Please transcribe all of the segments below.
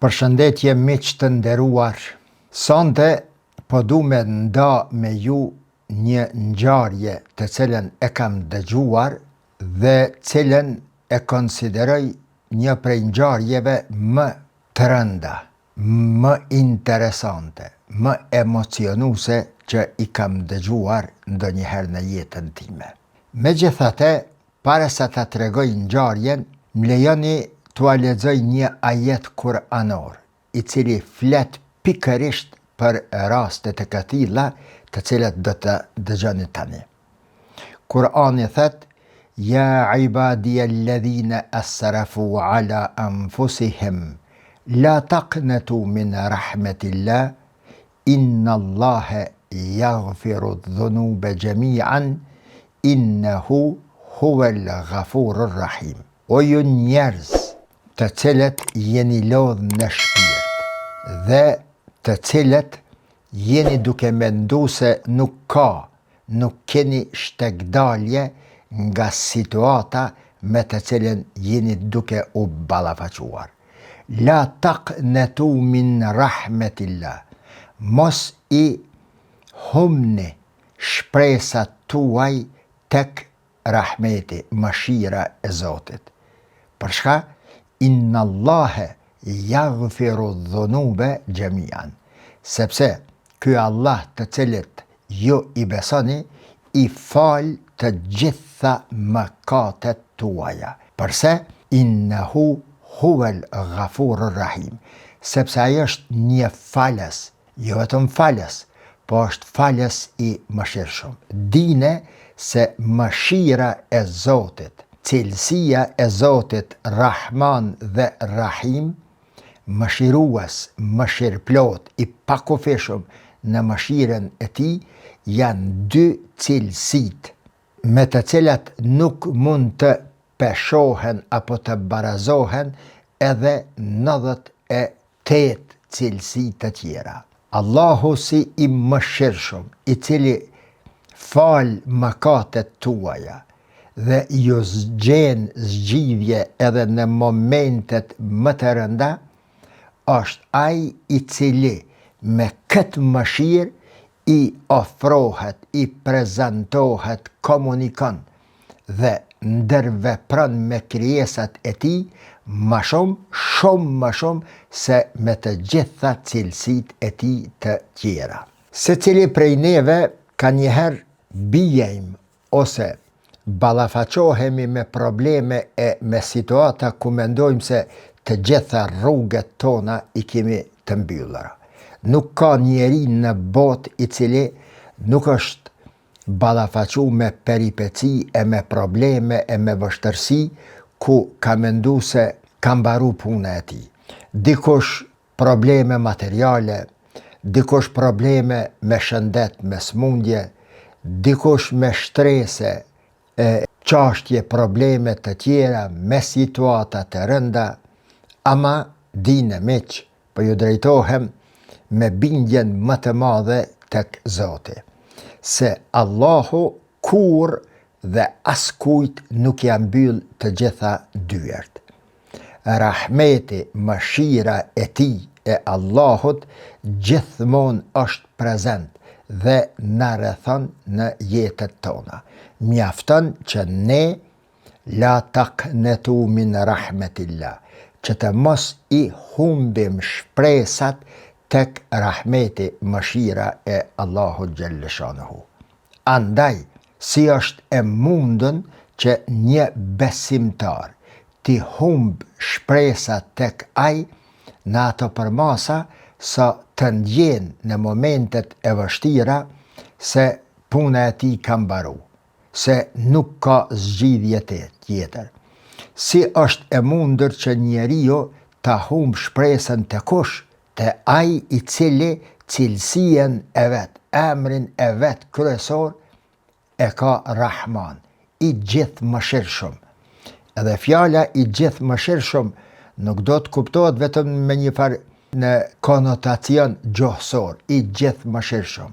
Përshëndetje miq të nderuar. Sonte po du me nda me ju një ngjarje të cilën e kam dëgjuar dhe cilën e konsideroj një prej ngjarjeve më të rënda, më interesante, më emocionuse që i kam dëgjuar ndonjëherë në jetën time. Megjithatë, para se ta tregoj ngjarjen, më lejoni t'ua lexoj një ajet kuranor, i cili flet pikërisht për raste të këtilla, të cilat do të dëgjoni tani. Kurani thotë, Ja ibadija alladhina asrafu ala anfusihim, la taqnatu min rahmetillah, inna Allahe yaghfiru dhunube jami'an, innehu huwel ghafurur rahim. O ju njerëz, të cilët jeni lodhë në shpirt dhe të cilët jeni duke mendu se nuk ka, nuk keni shtegdalje nga situata me të cilën jeni duke u ballafaquar. La taqnetu min rahmetillah. Mos i humni shpresat tuaj tek Rahmeti, mëshira e Zotit. Për çka? Innallahe yaghfiru dhunube xhemian. Sepse ky Allah të cilit ju i besoni, i fal të gjitha mëkatet tuaja. Përse? Innehu huvel ghafurur rahim. Sepse ai është një falës, Jo vetëm falës, po është falës i mëshirshëm. Dine se mëshira e Zotit, cilësia e Zotit Rahman dhe Rahim, mëshirues, mëshirëplotë, i pakufishëm në mëshirën e Tij, janë dy cilësitë me të cilat nuk mund të peshohen apo të barazohen edhe 98 cilësi të tjera. Allahu si i mëshirshëm, i cili fal mëkatet tuaja dhe ju gjen zgjidhje edhe në momentet më të rënda, është ai i cili me këtë mëshirë i ofrohet, i prezantohet, komunikon dhe ndërvepron me krijesat e tij më shumë, shumë më shumë se me të gjitha cilësitë e tij të tjera. Secili prej neve kanjëherë bijejmë ose ballafaqohemi me probleme e me situata ku mendojmë se të gjitha rrugët tona i kemi të mbyllura. Nuk ka njeri në botë i cili nuk është ballafaqu me peripeci e me probleme e me vështërsi ku ka mendu se ka mbaru puna e tij. Dikush probleme materiale, dikush probleme me shëndet, me smundje, dikush me strese e çashtje probleme të tjera, me situata të rënda, ama dine miq, po ju drejtohem me bindjen më të madhe tek Zoti, se Allahu kurrë dhe askujt nuk ia mbyll të gjitha dyert. Rahmeti, mëshira e Tij, e Allahut, gjithmonë është prezent dhe na rrethon në jetët tona. Mjafton që ne la taqnetu min rahmetillah, që të mos i humbim shpresat tek rahmeti, mëshira e Allahut xhelleshanuhu. Andaj, si është e mundun që një besimtar t'i humb shpresat tek ai në ato përmasa sa të ndjen në momentet e vështira se puna e tij ka mbaru, se nuk ka zgjidhje tjetër. Si është e mundur që njeriu ta humb shpresën te kush, te ai i cili cilësinë e vet, emrin e vet kryesor e ka Rahman, i gjithëmëshirshëm. Edhe fjala i gjithëmëshirshëm nuk do të kuptohet vetëm me një farë në konotacion gjuhësor, i gjithëmëshirshëm,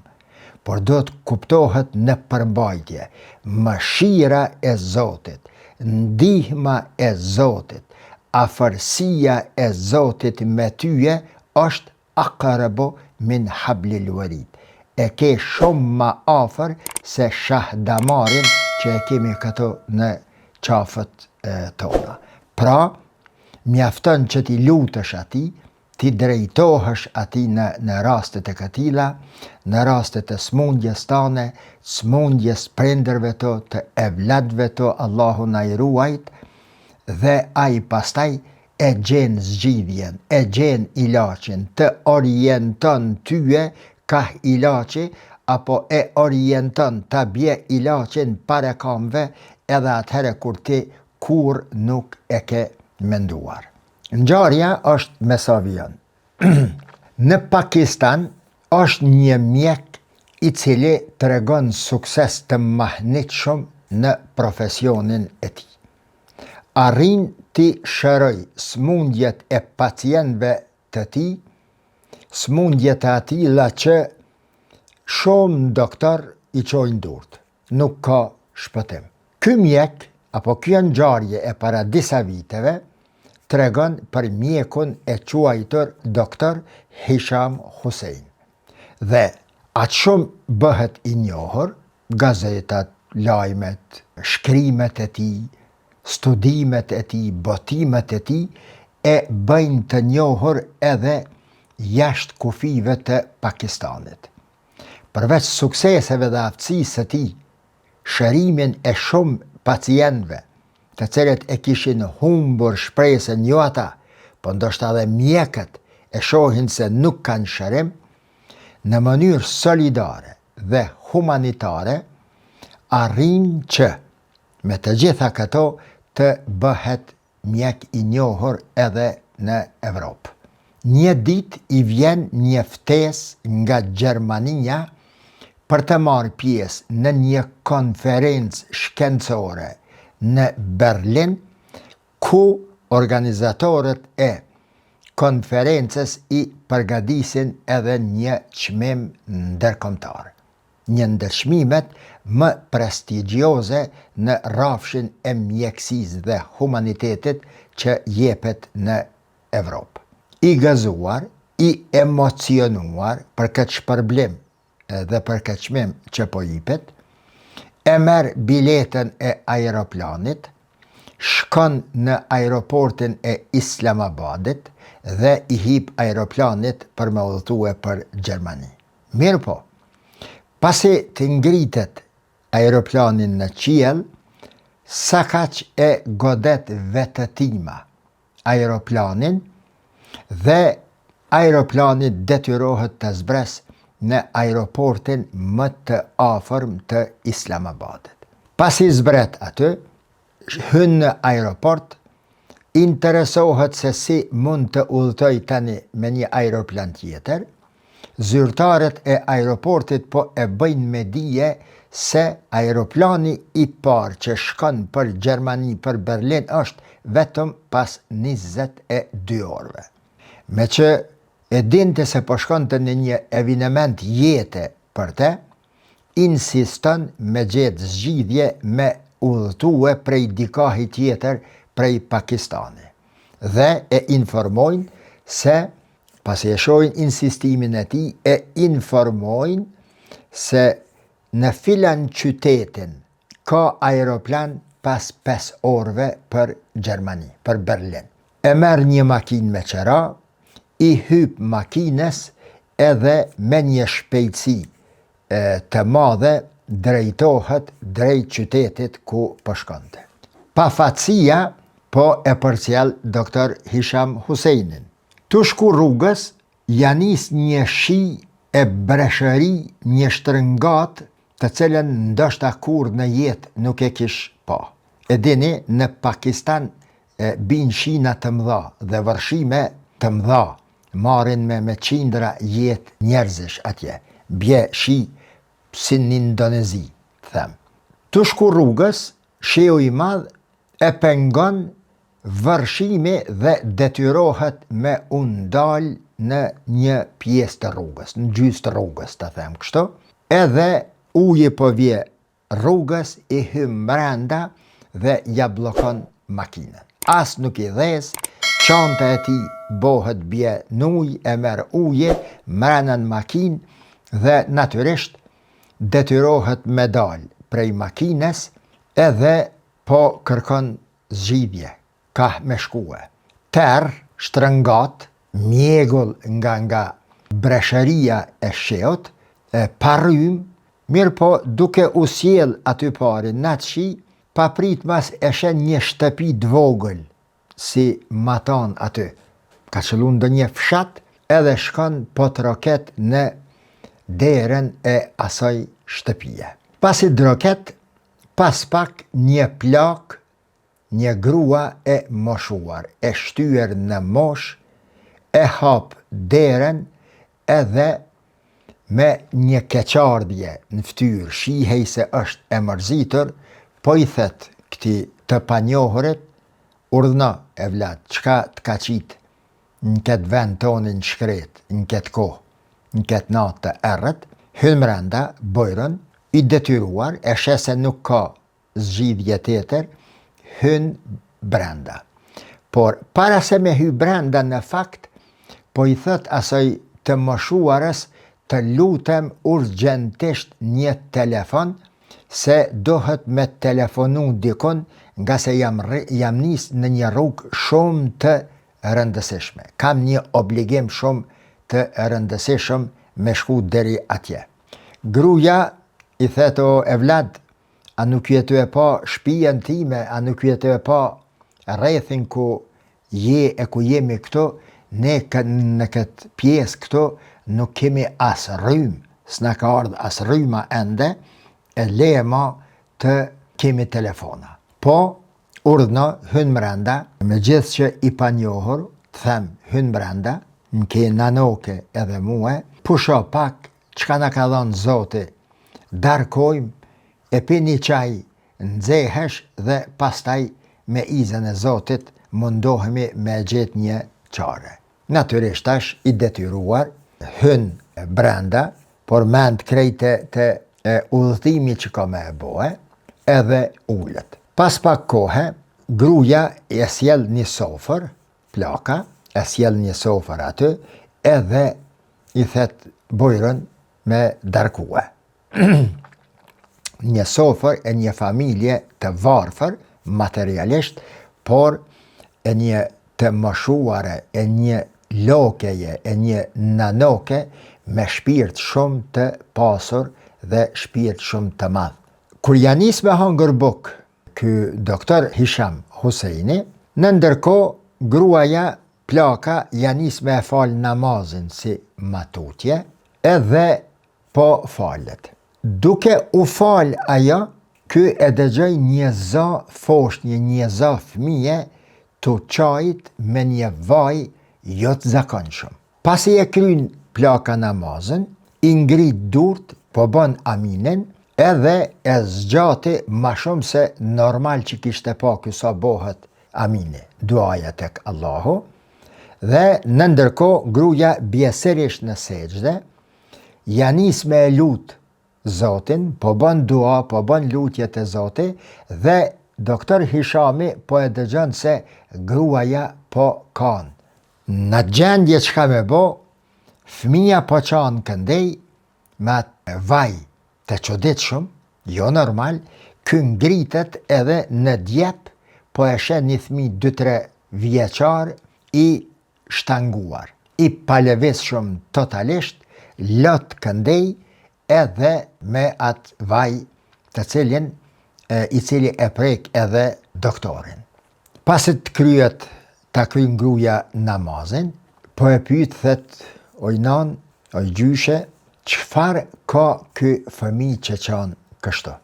por do të kuptohet në përmbajtje. Mëshira e Zotit, ndihma e Zotit, Afërsia e Zotit me tyje është Aqrabu min hablil warid. E ke shumë ma afër se shah damarin që e kemi këtu në qafët tona. Pra, mjafton që t'i lutesh atij, t'i drejtohesh atij në në raste të këtilla, në raste të smundjes tane, smundjes prindërve tu, të evladëve tu, Allahu na i ruajt, dhe ai pastaj e gjen zgjidhjen, e gjen ilaçin, të orienton tyje kah ilaçi, apo e orienton ta bje ilaçin para kamve edhe atëherë kur ti kurrë nuk e ke menduar. Ngjarja është me sa vijon. Në Pakistan është një mjek i cili tregon sukses të mahnitshëm në profesionin e tij. Arrin t'i shërojë smundjet e pacientëve të tij, smundje të atilla që shumë doktor i çojnë durt. Nuk ka shpëtim. Ky mjek, apo kjo ngjarje e para disa viteve, tregon për mjekun e quajtur Doktor Hisham Hussein. Dhe aq shumë bëhet i njohur, gazetat, lajmet, shkrimet e tij, studimet e tij, botimet e tij, e bëjnë të njohur edhe jashtë kufijve të Pakistanit. Përveç sukseseve dhe aftësisë së tij, shërimin e shumë pacientëve, të cilët e kishin humbur shpresën jo ata, po ndoshta edhe mjekët e shohin se nuk kanë shërim, në mënyrë solidare dhe humanitare, arrin që me të gjitha këto të bëhet mjek i njohur edhe në Evropë. Një ditë i vjen një ftesë nga Gjermania për të marrë pjesë në një konferencë shkencore në Berlin, ku organizatorët e konferencës i përgatisin edhe një çmim ndërkombëtar. Një ndër çmimet më prestigjioze në rrafshin e mjekësisë dhe humanitetit që jepet në Evropë. I gëzuar, i emocionuar për këtë shpërblim dhe për këtë çmim që po jipet, e merr biletën e aeroplanit, shkon në aeroportin e Islamabadit dhe i hip aeroplanit për me udhëtue për Gjermani. Mirëpo, pasi të ngritet aeroplani në qiell, sakaq e godet vetëtima aeroplanin dhe aeroplani detyrohet të zbresë në aeroportin më të afërm të Islamabadit. Pasi zbret aty, hyn në aeroport, interesohet se si mund të udhëtojë tani me një aeroplan tjetër, zyrtarët e aeroportit po e bëjnë me dije se aeroplani i parë që shkon për Gjermani për Berlin është vetëm pas 22 orëve. Meqë e dinte se po shkonte në një eveniment jete për te, insiston me gjetë zgjidhje me udhëtue prej dikahi tjetër prej Pakistani. Dhe e informojnë se, pasi e shohin insistimin e tij, e informojnë se në filan qytetin ka aeroplan pas 5 orëve për Gjermani, për Berlin. E merr një makinë me qera, i hyp makinës edhe me një shpejtësi të madhe drejtohet drejt qytetit ku po shkonte. Pafatësia po e përcjell doktor Hisham Huseinin. Tu shku rrugës, ja nis një shi e breshëri një shtrëngatë të cilën ndoshta kurrë në jetë nuk e kish pa. E dini, në Pakistan bijnë shina të mëdha dhe vërshime të mëdha, marrin me me qindra jetë njerëzish atje. Bje shi si në Indonezi, them. Tu shku rrugës, shiu i madh e pengon vërshimi dhe detyrohet me u ndal në një pjesë të rrugës, në gjysë të rrugës, të them kështu, edhe uji po vje rrugës i hyn mrenda dhe ja bllokon makinën. as nuk i dhez, çanta e tij bohet bje n'ujë e merr uji mrena në makinë dhe natyrisht detyrohet me dal prej makinës edhe po kërkon zgjidhje, kah me shkue. Terr, shtrëngat, mjegull nga nga breshëria e shiut, e pa rrymë, mirëpo duke u sjell aty pari n'atë shi, papritmas e sheh një shtëpi t'vogël, si matanë aty. Ka qëllu ndonjë fshat edhe shkon po troket në derën e asaj shtëpie. Pasi troket, pas pak një plakë Një grua e moshuar, e shtyer në moshë, e hap derën edhe me një keqardhje në fytyrë, shihej se është e mërzitur, po i thet këtij të panjohurit, urdhno, evlad, çka të ka qitë në këtë vend tonin shkretë, në këtë kohë, në këtë natë të errët, hyn mrenda, bujrun, i detyruar, e sheh se nuk ka zgjidhje tjetër, hyn brenda. Por para se me hy brenda në fakt, po i thot asaj të moshuarës të lutem urgjentisht një telefon, se duhet me telefonu dikun, ngase jam, jam nis në një rrugë shumë të rëndësishme. Kam një obligim shumë të rëndësishëm me shku deri atje. Gruja i thet o evlad, A nuk je tu e pa shpijën time, a nuk je tu e pa rrethin ku je e ku jemi këtu, ne në këtë pjesë këtu nuk kemi as rrymë, s'na ka ardhë as rryma ende, e le ma të kemi telefona. Po, urdhno, hyn mrenda, megjithë që i panjohur, të them, hyn mrenda, më ke nanoke edhe mue, pusho pak, Çka na ka dhanë Zoti, darkojmë, e pi një çaj, nxehesh dhe pastaj me izën e Zotit mundohemi me e gjetë një çare. Natyrisht tash i detyruar, hyn brenda, por mendtë krejt te te udhëtimi që ka me e bo, edhe ulet. Pas pak kohe, gruja e sjell një sofër, Plaka e sjell një sofër aty edhe i thet bujrun me darkue. një sofër e një familje të varfër materialisht, por e një të moshuare, e një lokeje, e një nanoke me shpirt shumë të pasur dhe shpirt shumë të madh. Kur ja nis me hangër bukë, Ky doktor Hisham Huseini, në ndërkohë gruaja plaka ja nis me e fal namazin si ma tutje, edhe po falet. Duke u fal ajo, ky e dëgjoi një za foshnje, një za fëmije tu qajt me një vaj jo të zakonshëm. Pasi e kryn plaka namazin, i ngrit durt, po bën aminin, edhe e zgjati ma shumë se normal që kishte pa ky sa bohet amini, duaja tek Allahu, dhe në ndërkohë gruja bie sërish në sexhde, ja nis me e lut Zotin, po bën dua, po bën lutje te Zoti dhe doktor Hishami po e dëgjon se gruaja po kan. Në atë gjendje çka me bo, fëmija po qan këndej me atë vaj të çuditshëm, jo normal, ky ngritet edhe në djep po e sheh një fëmijë 2-3 vjeçar i shtanguar, i palëvizshëm totalisht, lot këndej edhe me atë vaj të cilin i cili e prek edhe doktorin. Pasi të kryet ta kryn gruja namazin, po e pyet thet oj nan, oj gjyshe, çfarë ka ky fëmijë që qan kështu?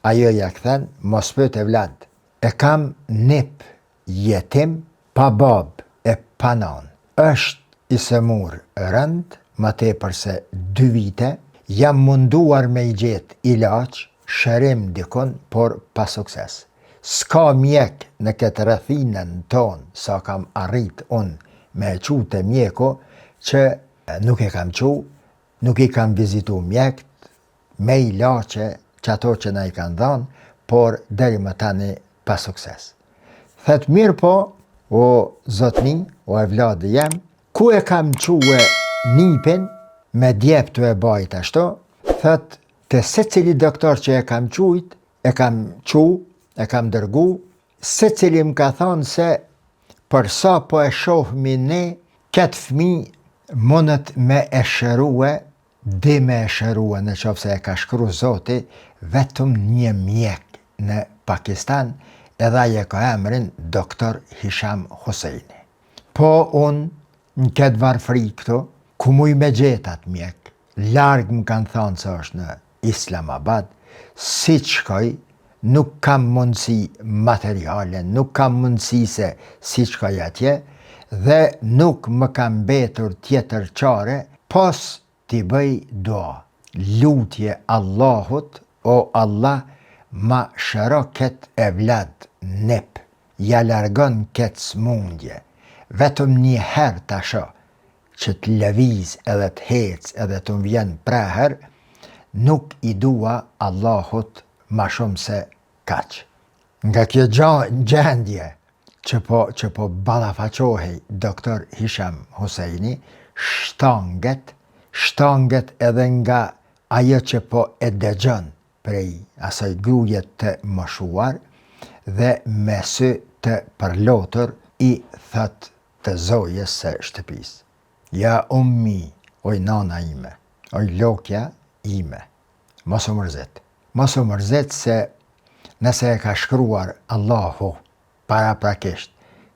Ajo ja kthen, mos pyet evlad, e kam nip Jetim, pa babë e pa nanë. Është i sëmurë rëndë, ma tepër se dy vite, jam munduar me i gjetë ilaç, shërim dikun, por pa sukses. S'ka mjek në këtë rrethinën tonë sa kam arrit unë me e çu te mjeku, që nuk e kam çu, nuk i kam vizitu mjekt, me ilaçe qato që na i kanë dhanë, por deri më tani pa sukses. Thotë mirëpo, o zotni, o evladi jem, ku e kam çue nipin, me djep tu e bajt ashtu, thotë te secili doktor që e kam çujt, e kam çu, e kam dërgu, secili më ka thonë se për sa po e shohmi ne, këtë fmi mundet me e shërue Di me e shërue në qoftë se e ka shkru Zoti vetëm një mjek në Pakistan edhe ai e ka emrin Doktor Hisham Huseini. Po unë në këtë varfëri këtu ku muj me gjet atë mjek, larg më kanë thanë se është në Islamabad, si të shkoj, nuk kam mundësi materiale, nuk kam mundësi se si të shkoj atje, dhe nuk më ka mbetur tjetër çare, pos t'i bëj dua, lutje Allahut, o Allah, ma shëro këtë evlad, nip, ja largon këtë smundje, vetëm një herë ta shoh, që të lëviz edhe të hec edhe të më vjen prehër, nuk i dua Allahut ma shumë se kaq. Nga kjo gjendje që po që po ballafaqohej doktor Hisham Huseini, shtanget, shtanget edhe nga ajo që po e dëgjon prej asaj gruje të moshuar dhe me sy të përlotur i thotë të zojës së shtëpisë. Ja ummi, oj nana ime, oj lokja ime, mos u mërzit. Mos u mërzit se nëse e ka shkruar Allahu paraprakisht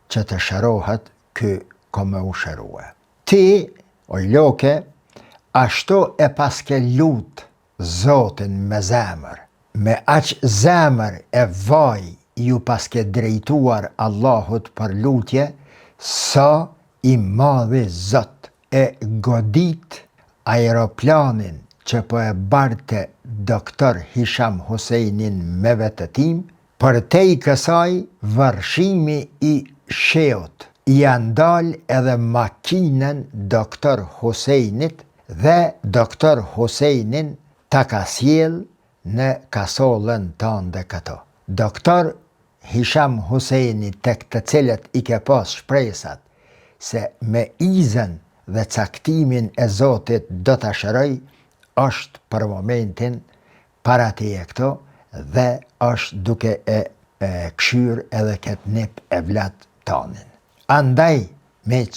që të shërohet, ky ka me u shërue. Ti, oj loke, ashtu e paske lut Zotin me zemër, me aq zemër e vaj iu paske drejtuar Allahut për lutje, sa i madhi Zot e godit aeroplanin që po e barte Doktor Hisham Huseinin me vetëtimë, Përtej kësaj, vërshimi i sheut ia ndal edhe makinën Doktor Husejnit dhe Doktor Husejnin ta ka sjellë në kasollën tande këtu. Doktor Hisham Husejni tek të cilët i ke pas shpresat se me izën dhe caktimin e Zotit do ta shërojë, është për momentin para teje këtu dhe është duke e kqyrë edhe këtë nip evlat tanin. Andaj, miq,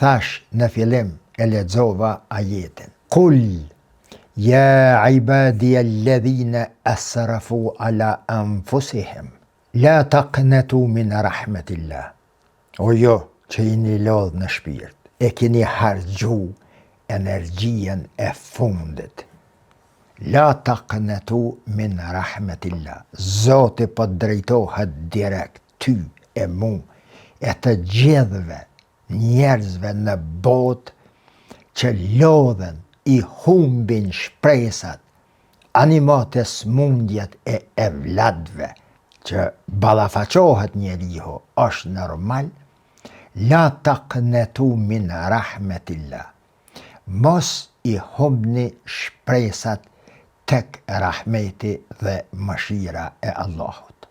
thashë në fillim e lexova ajetin. Kul, ja ibadije ledhine asrafu ala anfusihim, la taknetu min rahmetillah. O ju që jeni lodhë në shpirt, e keni harxhu energjinë e fundit. La taknetu min rahmetillah. Zoti po të drejtohet direkt ty e mu e të gjithëve njerëzve në botë që lodhen i humbin shpresat Ani ma te smundjet e evladve që ballafaqohet njeriu është normal, la taknetu min rahmetillah, mos i humbni shpresat tek rahmeti dhe mëshira e Allahut.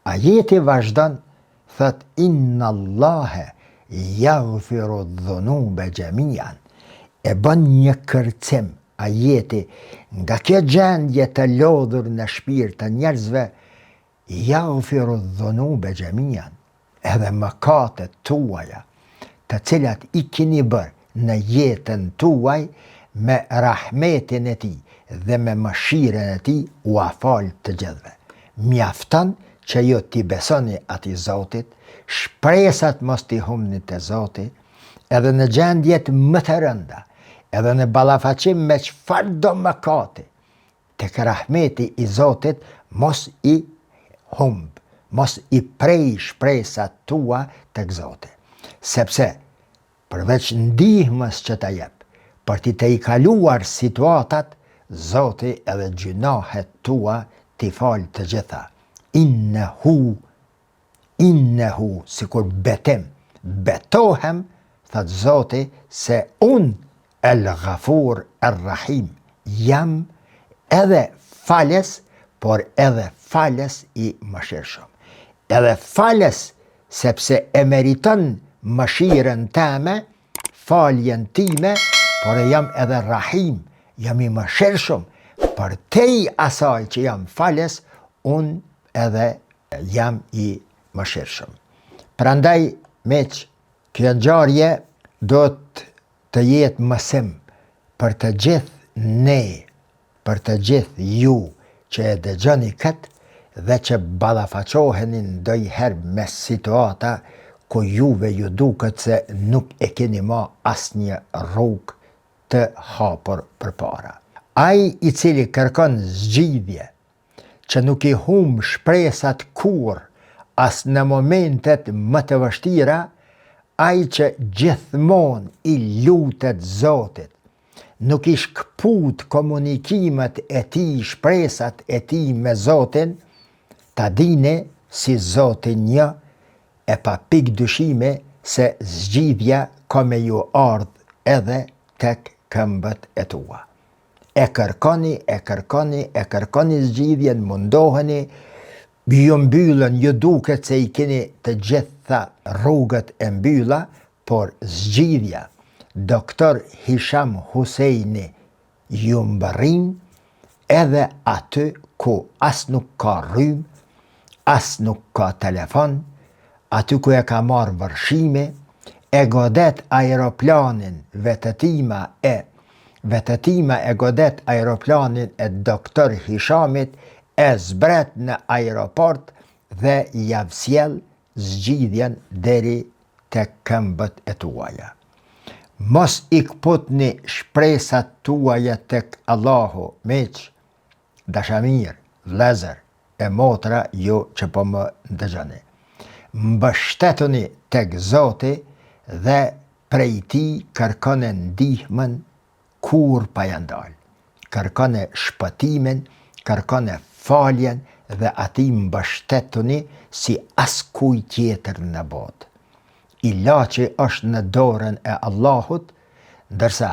Ajeti vazhdon thotë innallahe jaghfiru dhunube xhemian, e bën një kërcim ajeti nga kjo gjendje të lodhur në shpirt të njerëzve, jaghfiru dhunube xhemian, edhe mëkatet tuaja, të cilat i kini bërë në jetën tuaj me rahmetin e tij dhe me mëshirën e tij ua fal të gjithëve. Mjafton që ju t'i besoni atij Zotit, shpresat mos t'i humbni te Zoti, edhe në gjendjet më të rënda, edhe në ballafaqim me çfarëdo mëkati, tek rahmeti i Zotit mos i humb, mos i prej shpresat tua tek Zoti. Sepse përveç ndihmës që ta jep, për t'i tejkaluar situatat, Zoti edhe gjynahet tua t'i fal të gjitha. Innehu Innehu, sikur betim, betohem, thotë Zoti, se unë El Ghafur Er Rahim, jam edhe falës, por edhe falës i mëshirshëm. Edhe falës, sepse e meriton mëshirën teme, faljen time, por e jam edhe rahim, jam i mëshirshëm, përtej asaj që jam falës, unë edhe jam i mëshirshëm. Prandaj, miq, kjo ngjarje duhet të jetë mësim për të gjithë ne, për të gjithë ju që e dëgjoni këtë dhe që ballafaqoheni ndonjëherë me situata ku juve ju duket se nuk e keni ma asnjë rrugë të hapur përpara. Ai i cili kërkon zgjidhje, që nuk i humb shpresat kurrë, as në momentet më të vështira, ai që gjithmonë i lutet Zotit, nuk i shkëput komunikimet e tij, shpresat e tij me Zotin, ta dini si Zoti një e pa pikë dyshimi se zgjidhja ka me ju ardhë edhe tek këmbët e tua. E kërkoni, e kërkoni, e kërkoni zgjidhjen, mundoheni, ju mbyllen, ju duket se i keni të gjitha rrugët e mbylla, Por zgjidhja, Doktor Hisham Huseini ju mbërrin edhe aty ku as nuk ka rrymë, as nuk ka telefon, aty ku e ka marrë vërshimi, e godet aeroplanin vetëtima e vetëtima e godet aeroplanin e Doktor Hishamit e zbret në aeroport dhe jav sjell zgjidhjen deri tek këmbët e tuaja. Mos i kputni shpresat tuaja tek Allahu, miq, dashamirë, vëllezër e motra ju që po më ndëgjoni. Mbështetuni tek Zoti dhe prej Tij kërkone ndihmën kurrë pa ja ndalë. Kërkone shpëtimin, kërkone faljen dhe atij mbështetuni si askujt tjetër në botë. Ilaçi është në dorën e Allahut, ndërsa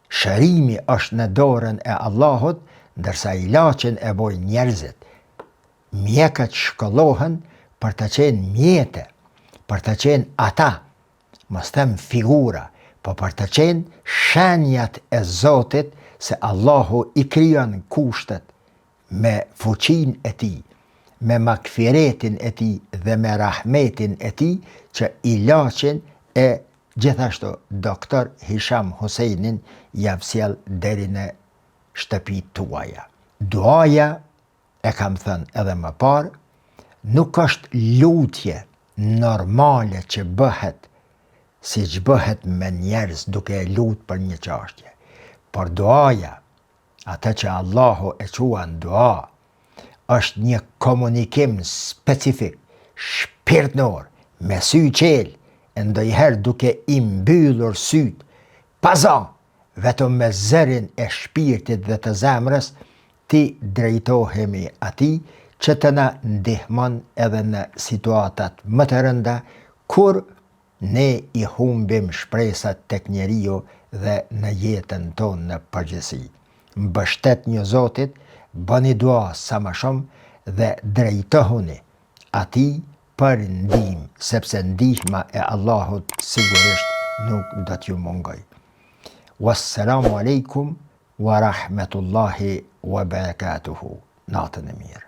shërimi është në dorën e Allahut, ndërsa ilaçin e bojnë njerëzit. Mjekët shkollohen për të qenë mjete, për të qenë ata mos them figura, po për të qenë shenjat e Zotit se Allahu i krijon kushtet me fuqinë e tij, me magfiretin e tij dhe me rahmetin e tij që ilaçin e gjithashtu doktor Hisham Huseinin jav sjell deri në shtëpitë tuaja. Duaja e kam thënë edhe më parë, nuk është lutje normale që bëhet siç bëhet me njerëz duke e lut për një çashtje. Por duaja, atë që Allahu e quan dua, është një komunikim specifik, shpirtnor, me sy çel, e ndonjëherë duke i mbyllur sytë, pa za, vetëm me zërin e shpirtit dhe të zemrës, t'i drejtohemi atij që të na ndihmon edhe në situatat më të rënda kur ne i humbim shpresat tek njeriu dhe në jetën tonë në përgjithësi. Mbështetnju Zotit, bëni dua sa më shumë dhe drejtohuni atij për ndihmë, sepse ndihma e Allahut sigurisht nuk do t'ju mungojë. Wassalamu alejkum wa rahmetullahi wa barakatuhu. Natën e mirë.